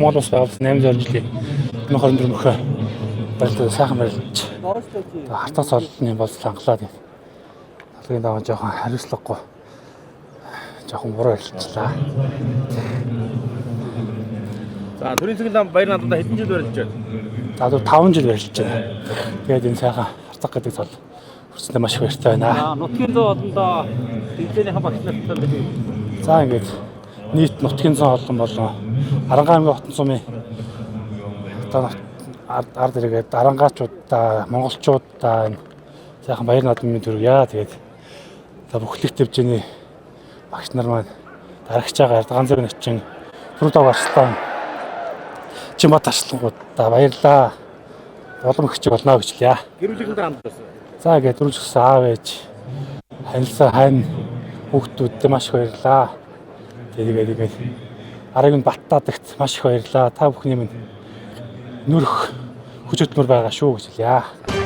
Монгол Улс байгуулсан 820 жилийн 2024 мөхөө барилдаа сайхан барилдаж хартаа цолны болцол хангалаа тэгээд талгийн даваа жоохон хариуцлагагүй жоохон буруу хэлчихлээ. За, төрийн цэцэг лам баяр наадамдаа хэдэн жил барилж байна? За зөв 5 жил барилж байна. Тэгээд энэ сайхан харцаг гэдэг цол хүрсэндээ маш их баяртай байна. За, нутгийн зам олондоо тэмцээнийхэн багш нартай бид За, ингээд нийт нутгийн зам олон болон Арангаа аймгийн Хотон сумын одоо ард иргээд арангаачуудаа, монголчуудаа энэ сайхан баяр наадмын төрөя. Тэгээд за бүхлэх төвжээний багш нар маань дарагч байгаа Ганзаг начин Прудов Арслан Чимбат арслангуудаа баярлаа. Улам хүч болно гэж лээ. Гэр бүлийнхэнтэй хамт байсан. За, ингээд дөрвөлжсөн аав ээж харилцаа хань хүүхдүүдтэй маш их баярлаа. Тэгээд ингээд арыг нь баттаадагт маш их баярлаа. Та бүхний минь нүрх хүч хөдөлмөр байгаа шүү гэж хэлье.